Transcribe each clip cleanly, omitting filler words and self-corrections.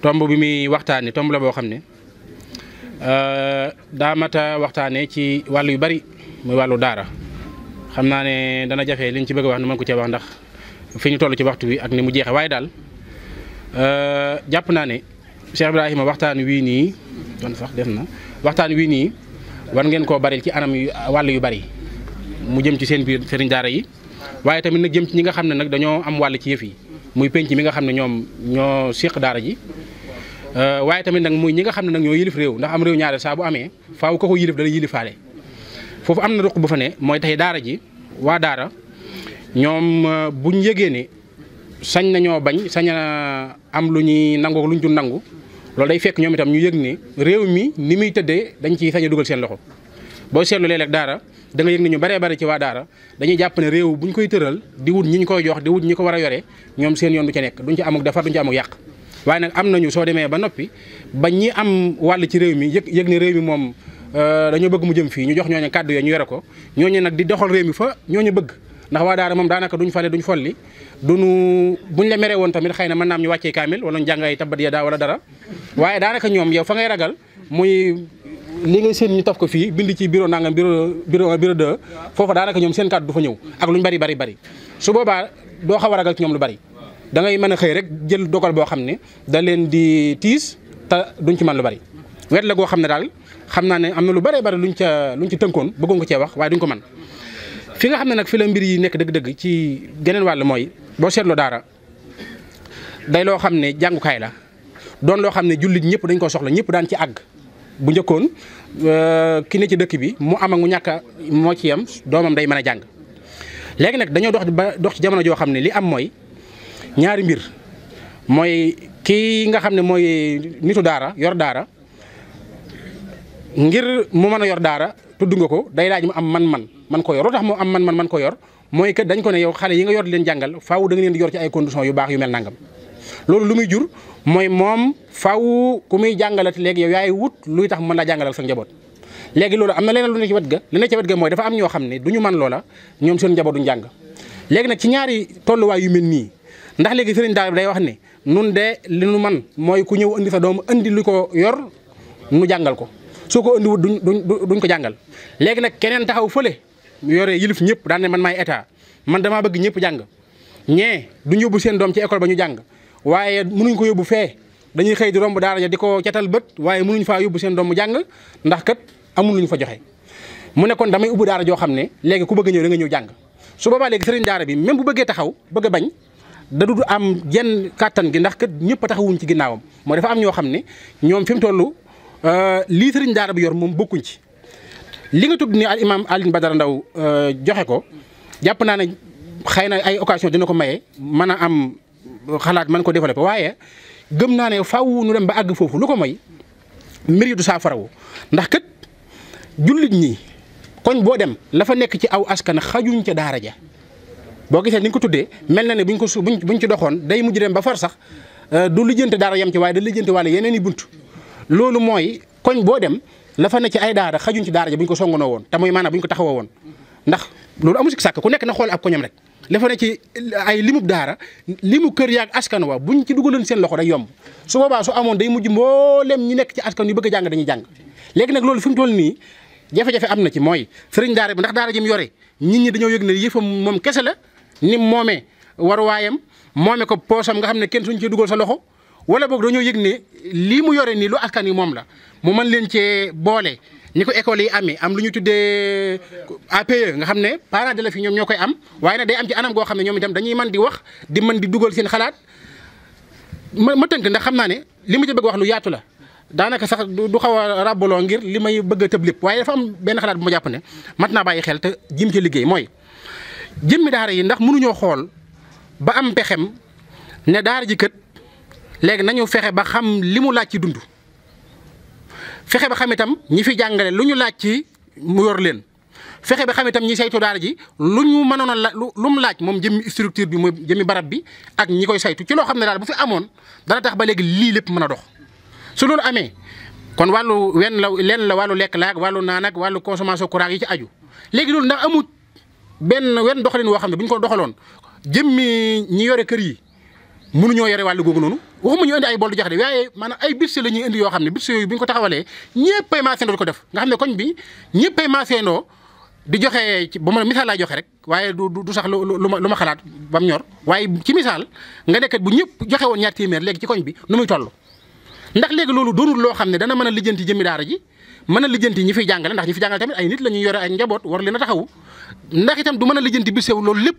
tomb bi muy waxtaanee tomb la boo xam ne daa mat a waxtaanee ci wàllu yu bari muy wàllu daara xam naa ne dana jafe liñ ci bëgg a wax nu mën ko cee wax ndax fi ñu toll ci waxtu wi ak ni mu jeexee waaye daal jàpp naa ne Cheikh Ibrahima waxtaan wii nii doon sax def na waxtaan wii nii war ngeen koo bari ci anam wàll yu bari mu jëm ci seen biir sëriñ daara yi waaye tamit nag jëm ci ñi nga xam ne nag dañoo am wàll ci yëf yi muy penc mi nga xam ne ñoom ñoo séq daara ji waaye tamit nag muy ñi nga xam ne nag ñoo yilif réew ndax am réew ñaare saa bu amee faaw ko yilif dana yilifaale foofu am na ruq bu fa ne mooy tey daara ji waa daara ñoom buñ yëgee ne sañ nañoo bañ sañ a am lu ñuy nangoo luñ dul nangu loolu day fekk ñoom itam ñu yëg ne réew mi ni muy tëddee dañ ciy sañ a dugal seen loxo boo seetlu léeg-léeg daara da nga yëg ne ñu baree bari ci waa daara dañuy jàpp ne réew buñ koy tëral di wut ñi ñu koy jox di wut ñi ko war a yore ñoom seen yoon du ci nekk duñ ci amuk defar duñ ci amuk yàq waaye nag am nañu soo demee ba noppi ba ñi am wàll ci réew mi yëg ne réew mi moom dañoo bëgg mu jëm fii ñu jox ñooñu kàddu yooyu ñu yore ko ñooñu nag di doxal réew mi fa ñooñu bëgg ndax waa daara moom daanaka duñ fale duñ folli buñ la meree woon tamit xëy na mën naa am ñu wàccee kaamil wala ñu jàng ay tabbat yadaa wala dara waaye daanaka ñoom yow fa ngay ragal muy li ngay seen ñu taf ko fii bind ci bureau nangam bureau 2 foofa daanaka ñoom seen kàddu du fa ñëw ak luñ bari su boobaa doo xaw a ragal ci ñoom lu bari da ngay mën a xëy rek jël dogal boo xam ne da leen di tiis te duñ ci mën lu bari wet la goo xam ne daal xam naa ne am na lu bari luñ ci tënkoon bëggoon ko cee wax waaye duñ ko mën fi nga xam ne nag fi la mbir yi nekk dëgg-dëgg ci geneen wàll mooy boo seetloo daara day loo xam ne jàngukaay la doon loo xam ne jullit ñëpp dañ ko soxla ñëpp daan ci àgg bu njëkkoon ki ne ci dëkk bi mu am ak mu ñàkk moo ci yam doomam day mën a jàng léegi nag dañoo dox ci jamono joo xam ne li am mooy ñaari mbir mooy kii nga xam ne mooy nitu daara yor daara ngir mu mën a yor daara tudd nga ko day laaj mu am man ko yor lu tax mu am man ko yor mooy que dañ ko ne yow xale yi nga yor di leen jàngal faaw da nga leen di yor ci ay conditions yu baax yu mel nangam loolu lu muy jur mooy moom faaw ku muy jàngalati léegi yow yaay wut luy tax mën laa jàngalal sa njaboot léegi loolu am na leneen lu ne ci wet ga li ne ci wet ga mooy dafa am ñoo xam ne du ñu mën loola ñoom seen njaboot duñ jàng léegi nag ci ñaari tolluwaay yu mel nii ndax léegi sëriñ daara bi day wax ne nun de li nu man mooy ku ñëw indi sa doom indi lu ko yor nu jàngal ko soo ko indiwut duñ ko jàngal léegi nag keneen taxaw fële yore yilif ñëpp daan ne man maay état man damaa bëgg ñëpp jàng ñee duñ yóbbu seen doom ci école ba ñu jàng waaye mënuñ ko yóbbu fee dañuy xëy di romb daara ja di ko catal bët waaye mënuñ faa yóbbu seen doom mu jàng ndax kat amul lu ñu fa joxe mu ne kon damay ubbi daara joo xam ne léegi ku bëgg a ñëw da nga ñëw jàng su boobaa léegi sëriñ daara bi même bu bëggee taxaw bëgg a bañ da du am jenn kàttan gi ndax kat ñëpp a taxawuñ ci ginnaawam mooy dafa am ñoo xam ne ñoom fi mu toll lii sëriñ daara bi yor moom bokkuñ ci li nga tudd ni al imam Alioune Badara Ndaw joxe ko jàpp naa ne xëy na ay occasion dina ko maye mën a am xalaat mën ko développé waaye gëm naa ne faaw nu dem ba àgg foofu lu ko mooy mbir yi du saafarawu ndax kat jullit ñi koñ boo dem la fa nekk ci aw askan xajuñ ca daara ja boo gisee ni nga ko tuddee mel na ne buñ ci doxoon day mujj dem ba far sax du lijjante daara yam ci waaye da lijjante wàlle yeneen i bunt loolu mooy koñ boo dem la fa ne ci ay daara xajuñ ci daara ja buñ ko songanoo woon te mooy maanaam buñ ko taxawoo woon ndax loolu amu si sàkk ku nekk na xool ab koñam rek la fa ne ci ay limub daara limu kër yaag askan wa buñ ci dugaloon seen loxo day yomb su boobaa su amoon day mujj mboolem ñi nekk ci askan yu bëgg a jàng dañuy jàng léegi nag loolu fi mu toll nii jafe-jafe am na ci mooy sëriñ daara bi ndax daara ji mu yore nit ñi dañoo yëg ne yëfam moom kese la ni moomee waruwaayam moome ko poosam nga xam ne kenn suñ ci dugal sa loxo wala boog dañoo yëg ne lii mu yore nii lu askan yi moom la mu mën leen cee boole ni ko école yi amee am lu ñu tuddee APE nga xam ne parents d'élèves yi ñoom ñoo koy am waaye nag day am ci anam goo xam ne ñoom itam dañuy mën di wax di mën di dugal seen xalaat ma tënk ndax xam naa ne li ma ci bëgg wax lu yaatu la daanaka sax du xaw a ràbbaloo ngir li may bëgg a tëb lépp waaye dafa am benn xalaat bu ma jàpp ne mat naa bàyyi xel te jim ci liggéey mooy jëmmi daara yi ndax mënuñoo xool ba am pexem ne daara ji kët léegi nañu fexe ba xam li mu laaj ci dund fexe ba xam itam ñi fi jàngale lu ñu laaj ci mu yor leen fexe ba xam itam ñi saytu daara ji lu ñu mënoon a lu mu laaj moom jëmmi structure bi mooy jëmmi barab bi ak ñi koy saytu ci loo xam ne daal bu fi amoon dana tax ba léegi lii lépp mën a dox su loolu amee kon wàllu leen la wàllu lekk laag wàllu naan ak wàllu consommation courant yi ci aju léegi loolu ndax amut wenn doxalin woo xam ne bu ñu ko doxaloon jëmmi ñi yore kër yi mënuñoo yore wàllu googu noonu waxuma ñu indi ay bool du jaxde waaye maanaam ay budget la ñuy indi yoo xam ne budget yooyu bu ñu ko taxawalee ñëppay maasandoo ko def nga xam ne koñ bi ñëppay maasandoo di joxe ba ma misaal laay joxe rek waaye du sax lu ma xalaat ba mu ñor waaye ci misaal nga nekkat bu ñëpp joxe woon ñaar téeméer léegi ci koñ bi nu muy toll ndax léegi loolu doonul loo xam ne dana mën a lijjanti jëmmi daara ji mën a lijjanti ñi fiy jàngale ndax ñi fi jàngale tamit ay nit la ñuy yore ay njaboot war leen a taxawu ndax itam du mën a lijjanti bi sew loolu lépp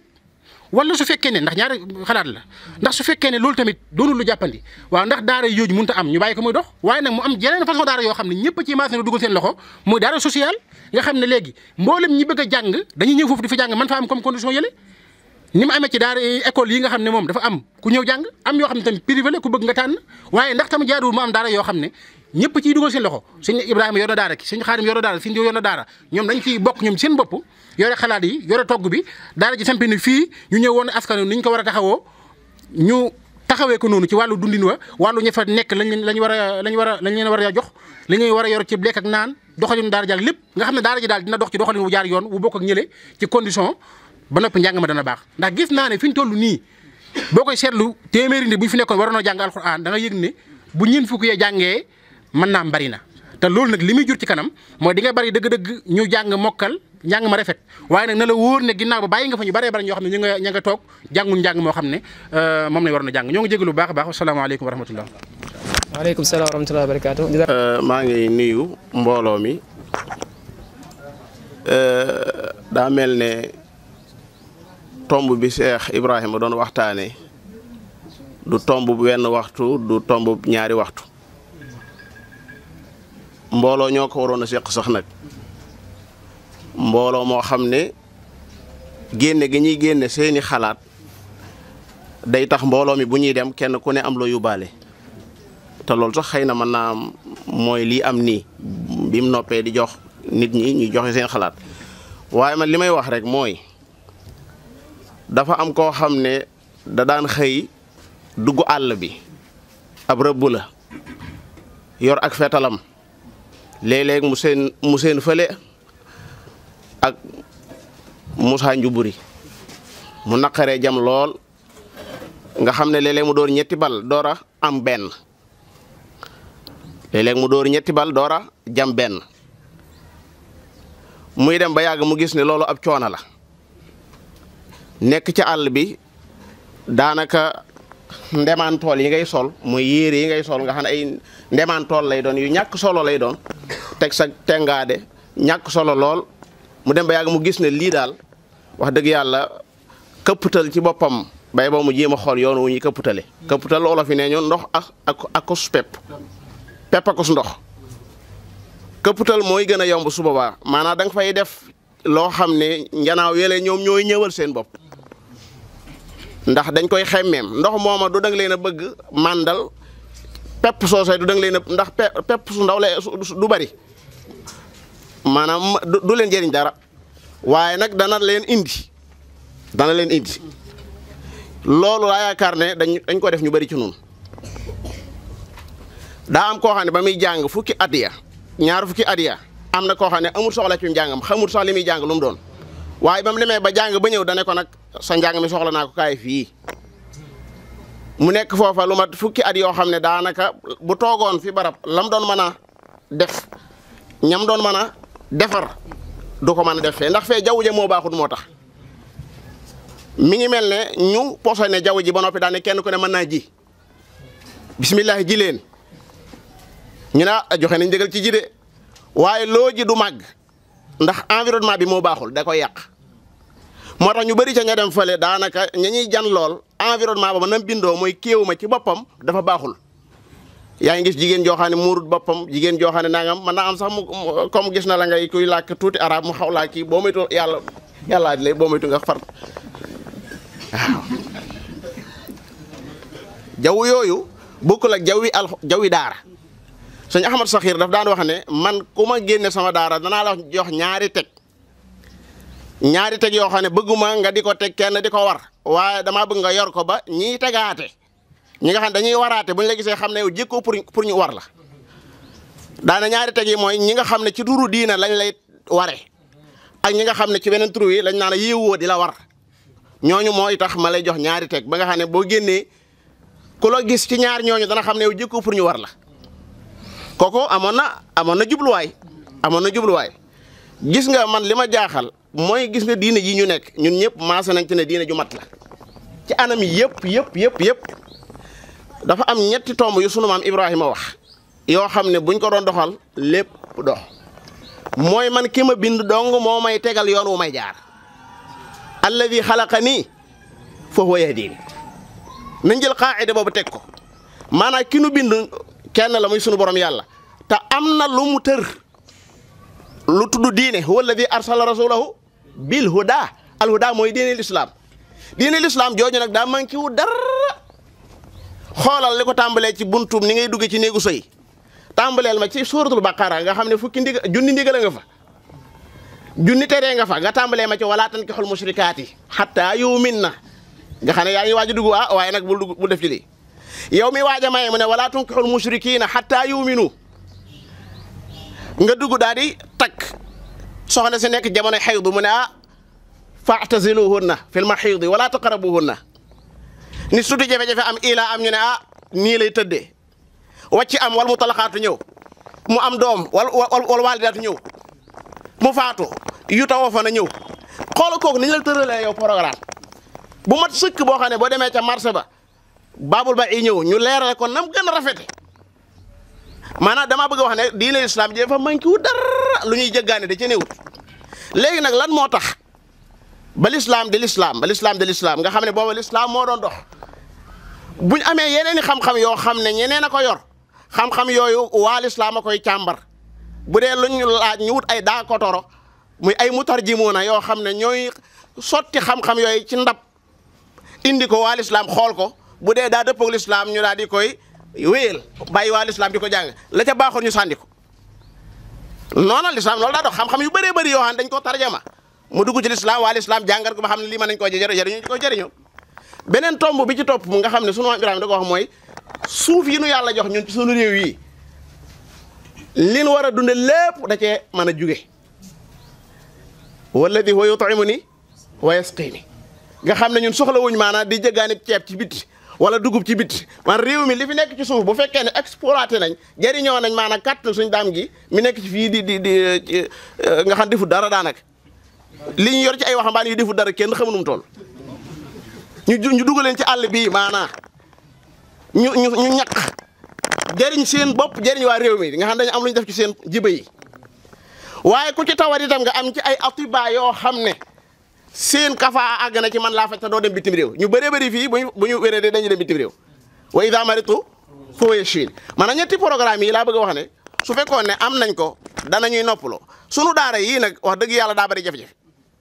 wala su fekkee ne ndax ñaari xalaat la ndax su fekkee ne loolu tamit doonul lu jàppandi waaw ndax daara yooyu mënut a am ñu bàyyi ko muy dox waaye nag mu am yeneen façon daara yoo xam ne ñëpp ci maas na dugal seen loxo muy daara social nga xam ne léegi mboolem ñi bëgg a jàng dañuy ñëw foofu di fi jàng man fa am comme condition yële ni mu amee ci daara école yi nga xam ne moom dafa am ku ñëw jàng am yoo xam ne tamit privé la ku bëgg nga tànn waaye ndax tamit jaaduwul mu am daara yoo xam ne ñëpp ciy dugal seen loxo sëñ Ibrahima yor na daara ki sëñ Xaadim yor na daara sëñ yor na daara ñoom dañ ciy bokk ñoom seen bopp yore xalaat yi yore togg bi daara ji sampi ni fii ñu ñëw woon askan ni ñu ko war a taxawoo ñu taxawee ko noonu ci wàllu dundin wa wàllu ña fa nekk lañ leen war a jox li ñuy war a yor ci lekk ak naan doxalinu daara jàll lépp nga xam ne daara ji daal dina dox ci doxalin wu jaar yoon wu bokk ak ñële ci condition ba noppi njàng ma dana baax ndax gis naa ne fi ñu toll nii boo koy seetlu téeméeri nit bu ñu fi nekkoon waroon a jàng alxuraan da nga yëg ne bu ñeen fukk yee jàngee mën naa bari na te loolu nag li muy jur ci kanam mooy di nga bari dëgg-dëgg ñu jàng mokkal njàng ma rafet waaye nag na la wóor ne ginnaaw ba bàyyi nga fa ñu baree bari ñoo xam ne ña nga toog jàngul njàng moo xam ne moom lañ waroon a jàng ñoo ngi jégalu bu baax a baax asalaamaaleykum wa rahmatullah. waaleykum salaam wa rahmatulah wa barakaatu. maa ngi nuyu mbooloo mi daa mel ne tomb bi Cheikh Ibrahima doon waxtaane du tomb wenn waxtu du tomb ñaari waxtu mbooloo ñoo ko waroon a seq sax nag mbooloo moo xam ne génne gi ñuy génne seeni xalaat day tax mbooloo mi bu ñuy dem kenn ku ne am loo yóbbaale te loolu sax xëy na mën naa mooy lii am nii bi mu noppee di jox nit ñi ñuy joxe seen xalaat waaye man li may wax rek mooy dafa am koo xam ne da daan xëy dugg àll bi ab rëbb la yor ak fetalam léeg-léeg mu seen fële ak Moussa Njuburi mu naqaree jam lool nga xam ne léeg-léeg mu door ñetti bal door a am benn léeg-léeg mu door ñetti bal door a jam benn muy dem ba yàgg mu gis ne loolu ab coono la nekk ci àll bi daanaka ndemaan tool yi ngay sol mooy yére yi ngay sol nga xam ne ay ndemaan tool lay doon yu ñàkk solo lay doon teg sa tengaade ñàkk solo lool mu dem ba yàgg mu gis ne lii daal wax dëgg yàlla këpputal ci boppam bay ba mu jéem a xool yoon wu ñuy këpputale këpputal olof yi nee ñu ndox ak kus pepp akus ndox këpputal mooy gën a yomb su boobaa maanaam da nga fay def loo xam ne njanaaw yële ñoom ñooy ñëwal seen bopp ndax dañ koy xemmeem ndox mooma du danga leen a bëgg màndal pepp soosay du danga leen a ndax pepp su ndaw lay du bari maanaam du leen jëriñ dara waaye nag dana leen indi loolu laa yaakaar ne dañ ko def ñu bari ci nun daa am koo xam ne ba muy jàng fukki at ya ñaar fukki at ya am na koo xam ne amul soxla ci njàngam xamul sax li muy jàng lu mu doon waaye ba mu demee ba jàng ba ñëw dane ko nag sa njàng mi soxla naa ko kaay fii mu nekk foofa lu mat fukki at yoo xam ne daanaka bu toogoon fi barab lam doon mën a def ñam doon mën a defar du ko mën a def fee ndax fee jaww ji moo baaxut moo tax mi ngi mel ne ñu posone jaww ji ba noppi daane kenn ku ne mën naa ji bisimilah ji leen ñu ne joxe nañ dëggal ci ji de waaye loo ji du màgg ndax environnement bi moo baaxul da koy yàq moo tax ñu bëri ca ña dem fële daanaka ña ñuy jan lool environnement ba nam bindoo mooy kéew ma ci boppam dafa baaxul yaa ngi gis jigéen joo xam ne muurut boppam jigéen joo xam ne nangam mën naa am sax mu comme gis na la ngay kuy làkk tuuti arab mu xaw laa kii boo moytu yàllaa di lay boo moytu nga far waaw jaww yooyu bokkul ak jawwi daara sëñ Ahmad Saxiir daf daan wax ne man ku ma génne sama daara danaa la jox ñaari teg yoo xam ne bëgguma nga di ko teg kenn di ko war waaye damaa bëgg nga yor ko ba ñiy tegaate ñi nga xam dañuy waraate bu ñu la gisee xam ne yow jékkoo pour ñu war la daana ñaari teg yi mooy ñi nga xam ne ci turu diina lañ lay ware ak ñi nga xam ne ci beneen turu yi lañ naan yéewoo di la war ñooñu mooy tax ma lay jox ñaari teg ba nga xam ne boo génnee ku la gis ci ñaar ñooñu dana xam ne yow jikko pour ñu war la kooku amoon na jubluwaay gis nga man li ma jaaxal mooy gis nga diine ji ñu nekk ñun ñëpp maase nañ ci ne diine ju mat la ci anam yëpp dafa am ñetti tomb yu sunu maam Ibrahima wax yoo xam ne buñ ko doon doxal lépp dox mooy man ki ma bind dong moo may tegal yoon wu may jaar alladi xalaqanii fa huwa yahdini nañ jël qaa'ida boobu teg ko maanaam ki nu bind kenn la muy sunu borom yàlla te am na lu mu tër lu tudd diine huwa alladi arsala rasulahu bil huda al huda mooy diine l'islam jooju nag daa manqué wu dara xoolal li ko tàmbalee ci buntum ni ngay dugge ci néegu sëy tàmbaleel ma ci suuratul baqara nga xam ne junni ndigal nga fa junni teree nga fa nga tàmbalee ma ci wala tankihul mushrikaati hatta yu'minna nga xam ne yaa ngi waaj a dugg waaye nag bul def ci lii yow mi waaj a maye mu ne wala tunkihul mushrikiina hatta yu'minu nga dugg daal di takk soxna si nekk jamono xaydu mu ne fa'taziluhunna fil mahiidi wala taqrabuhunna ni suti jafe-jafe am ila am ñu ne nii lay tëddee wàcc am wal mu talaxaatu ñëw mu am doom wal waalidaatu ñëw mu faatu yu tawoo fa na ñëw xoolal kooku ni ñu la tëralee yow programme bu mat sëkk boo xam ne boo demee ca marché ba baabul ba i ñëw ñu leerale ko nam gën a rafete maanaam damaa bëgg a wax ne diine l'islam ji dafa manqué wu dara lu ñuy jëggaane da ca néewut léegi nag lan moo tax ba l'islam de l'islam nga xam ne booba l'islam moo doon dox buñ amee yeneen i xam-xam yoo xam ne ñeneen a ko yor xam-xam yooyu waa l'islam a koy càmbar bu dee luñ laaj ñu wut ay daa kotoro muy ay mutarjimuuna yoo xam ne ñooy sotti xam-xam yooyu ci ndab indi ko waa l'islam xool ko bu dee daa dëppoog l'islam ñu daal di koy wéyal bàyyi waa l'islam di ko jàng la ca baaxoon ñu sànni ko noonu l'islam loolu daa dox xam-xam yu bëree bëri yoo xam ne dañ ko tarjama mu dugg ci l'islam waa l'islam jàngat ko ba xam ne lii mën nañ koo jëriñu ko jëriñoo beneen tomb bi ci topp mu nga xam ne sunu maam Ibrahima da ko wax mooy suuf yi nu yàlla jox ñun ci sunu réew yi li nu war a dunde lépp da cee mën a juge walladi huwa yut'imuni wa yasqini nga xam ne ñun soxla wuñ maanaam di jëggaani ceeb ci biti wala dugub ci biti man réew mi li fi nekk ci suuf bu fekkee ne exploité nañ jëriñoo nañ maanaam kàtt suñ daam gi mi nekk ci fii di nga xam defu dara daanaka li ñu yor ci ay waxambaane yu defu dara kenn xamu nu mu toll ñu dugaleen ci àll bii maanaam ñu ñaq jëriñ seen bopp jëriñ waa réew mi nga xam dañu am lu ñu def ci seen jiba yi waaye ku ci tawat itam nga am ci ay atiba yoo xam ne seen kafa àgg na ci man laa faj te doo dem bitim réew ñu bëree bëri fii bu ñu wéree dañuy dem bitim réew wa idha maritu fa huwa yashfin maanaam ñetti programme yi laa bëgg a wax ne su fekkoon ne am nañ ko danañuy noppaloo sunu daara yii nag wax dëgg yàlla daa bëri jafe-jafe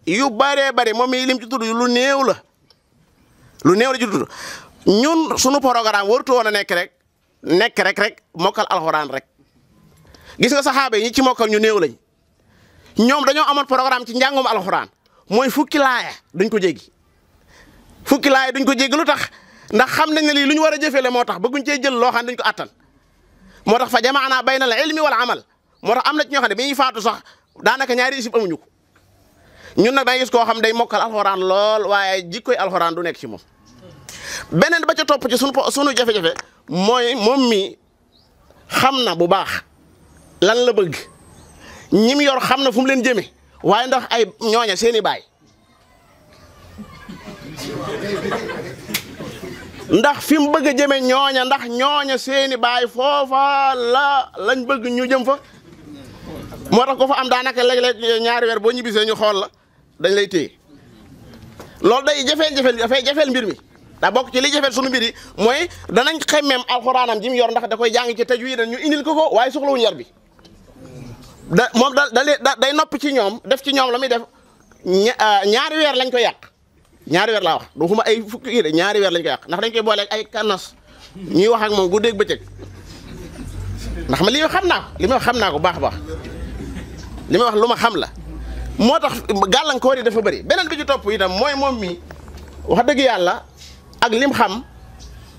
yu bëree bëri moom mi lim ci tudd lu néew la ci tudd ñun sunu programme wartu woon a nekk rek mokkal alxuraan rek gis nga saxaaba yi ñi ci mokkal ñu néew lañ ñoom dañoo amoon programme ci njàngum alxuraan mooy fukki laaya duñ ko jéggi lu tax ndax xam nañ ne lii lu ñu war a jëfee la moo tax bëgguñ cee jël loo xam ne duñ ko attan moo tax fa jamaana bayna al ilmi wal amal moo tax am na ci ñoo xam ne bi ñuy faatu sax daanaka ñaari isib amuñu ko ñun nag dangay gis koo xam day mokkal alxuraan lool waaye jikkoy alxuraan du nekk ci moom beneen ba ca topp ci sunu jafe-jafe mooy moom mi xam na bu baax lan la bëgg ñim yor xam na fu mu leen jëme waaye ndax ay ñooña seeni baay ndax fi mu bëgg a jëme ñooña ndax ñooña seeni baay foofa lañ bëgg ñu jëm fa moo tax ko fa am daanaka léeg-léeg ñaari weer boo ñibbisee ñu xool la dañ lay téye loolu day dafay jafeel mbir mi daa bokk ci li jafeel sunu mbir yi mooy danañ xemmeem alxuraanam ji mu yor ndax da koy jàng ci tajwiid ñu indil ko waaye soxlawuñu yar bi moom day noppi ci ñoom def ci ñoom la muy def ñaari weer lañ koy yàq ñaari weer laa wax du xuma ay fukki yi de ñaari weer lañ koy yàq ndax dañ koy booleeg ay kanas ñuy wax ak moom guddeeg bëccëg ndax ma li ma xam naa ko baax a baax li may wax lu ma xam la moo tax gàllankoor yi dafa bëri beneen bi ci topp itam mooy moom mi wax dëgg yàlla ak lim xam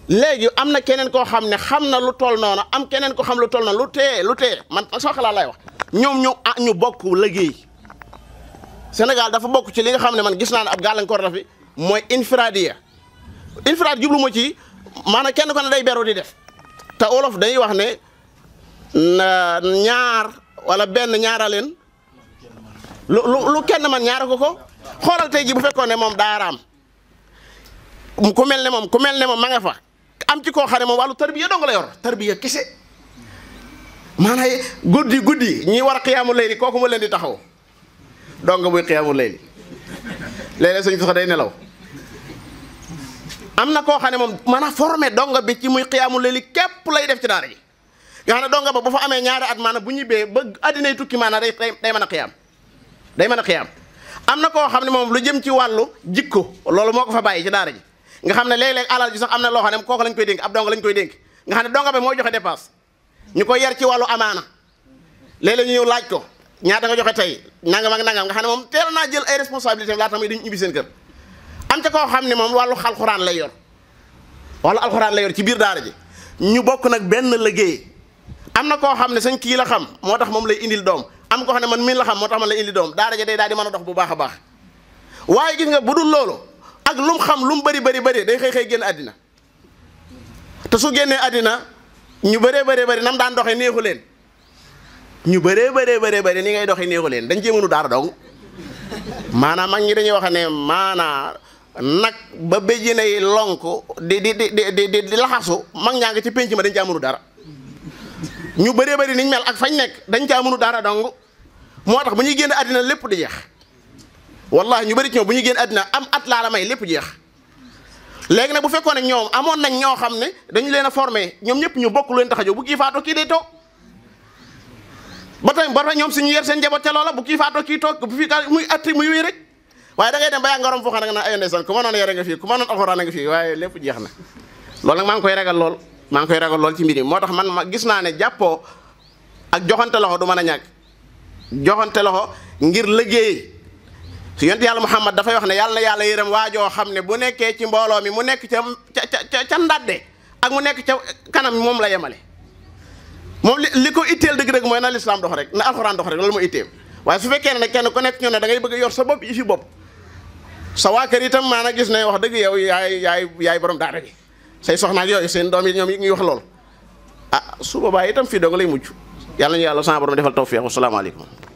léegi am na keneen koo xam ne xam na lu toll noonu am keneen ko xam lu toll noonu lu tee man soo xalaat lay wax ñoom ñu bokk liggéey Sénégal dafa bokk ci li nga xam ne man gis naa ne ab gàllankoor la fi mooy infiradiya jublu ma ci maanaam kenn ko ne day beru di def te olof day wax ne ñaar wala benn ñaara leen lu kenn man ñaara ko xoolal tey ji bu fekkoon ne moom daaraam ku mel ne moom ma nga fa am ci koo xam ne moom wàllu tarbiya dong la yor tarbiya kese maanaam guddi ñi war a xiyaamu layli kooku mu leen di taxaw dong buy xiyaamu layli léeg-léeg suñu sax day nelaw am na koo xam ne moom maanaam formé donga bi ci muy xiyaamu layli képp lay def ci daara ji nga xam ne donga ba bu fa amee ñaari at maanaam bu ñibbee ba addinay tukki maanaam day mën a xiyaam day mën a xiyaam am na koo xam ne moom lu jëm ci wàllu jikko loolu moo ko fa bàyyi ci daara ji nga xam ne léeg-léeg alal ji sax am na loo xam ne kooku lañ koy dénk ab donga lañ koy dénk nga xam ne donga ba mooy joxe dépense ñu koy yar ci wàllu amaana léeg-léeg ñu ñëw laaj ko ñaata nga joxe tey nangam ak nangam nga xam ne moom teel naa jël ay responsabilité laata muy dañu ñibbi seen kër am ca koo xam ne moom wàllu alxuraan lay yor wàllu alxuraan lay yor ci biir daara ji ñu bokk nag benn liggéey am na koo xam ne sañ kii la xam moo tax moom lay indil doom am koo xam ne man miin la xam moo tax man lay indil doom daara ji day daal di mën a dox bu baax a baax waaye gis nga bu dul loolu ak lu mu xam lu mu bëri day xëy génn àddina te su génnee àddina ñu bëree nam daan doxee neexu leen ñu bëree ni ngay doxee neexu leen dañ cee mënu daara dong maanaam mag ñi dañuy wax ne maanaam nag ba béjjine yi lonk di laxasu mag ñaa ngi ci penc ma dañ caa mënu dara ñu bëree niñ mel ak fañ nekk dañ caa mënu dara dong moo tax bu ñuy génn àddina lépp di jeex wallahi ñu bëri ci ñoom bu ñuy génn àddina am at laa la may lépp jeex léegi nag bu fekkoon ne ñoom amoon nañ ñoo xam ne dañu leen a formé ñoom ñëpp ñu bokk leen tax a jóg bu kii faatoo kii day toog ba tey ñoom suñu yer seen njaboot ca loola bu kii faatoo kii toog bu fi muy atti muy wéy rek waaye da ngay dem ba yaa ngarom foo xam ne nga naan ay ndeysaan ku ma noon yore nga fii ku ma noon alxuraan nga fii waaye lépp jeex na loolu nag maa ngi koy ragal lool ci mbir yi moo tax man ma gis naa ne jàppoo ak joxante loxo du mën a ñàkk joxante loxo ngir liggéey su yonent yàlla Muhammad dafay wax ne yàlla na yàlla yërëm waajoo xam ne bu nekkee ci mbooloo mi mu nekk ca ndàdde ak mu nekk ca kanam moom la yemale moom li ko itteel dëgg-dëgg mooy na lislaam dox rek na alxuraan dox rek loolu mooy itteem waaye su fekkee ne kenn ku nekk ñoo ne da ngay bëgg yor sa bopp yi fi bopp sa waa kër itam maanaam gis ne wax dëgg yow yaay borom daara gi say soxnaak yooyu seen doom yi ñoom yi ngi wax loolu su boobaa itam fii dong lay mujj yàlla ñu yàlla sama borom defal tawfiq wasalaamaaleykum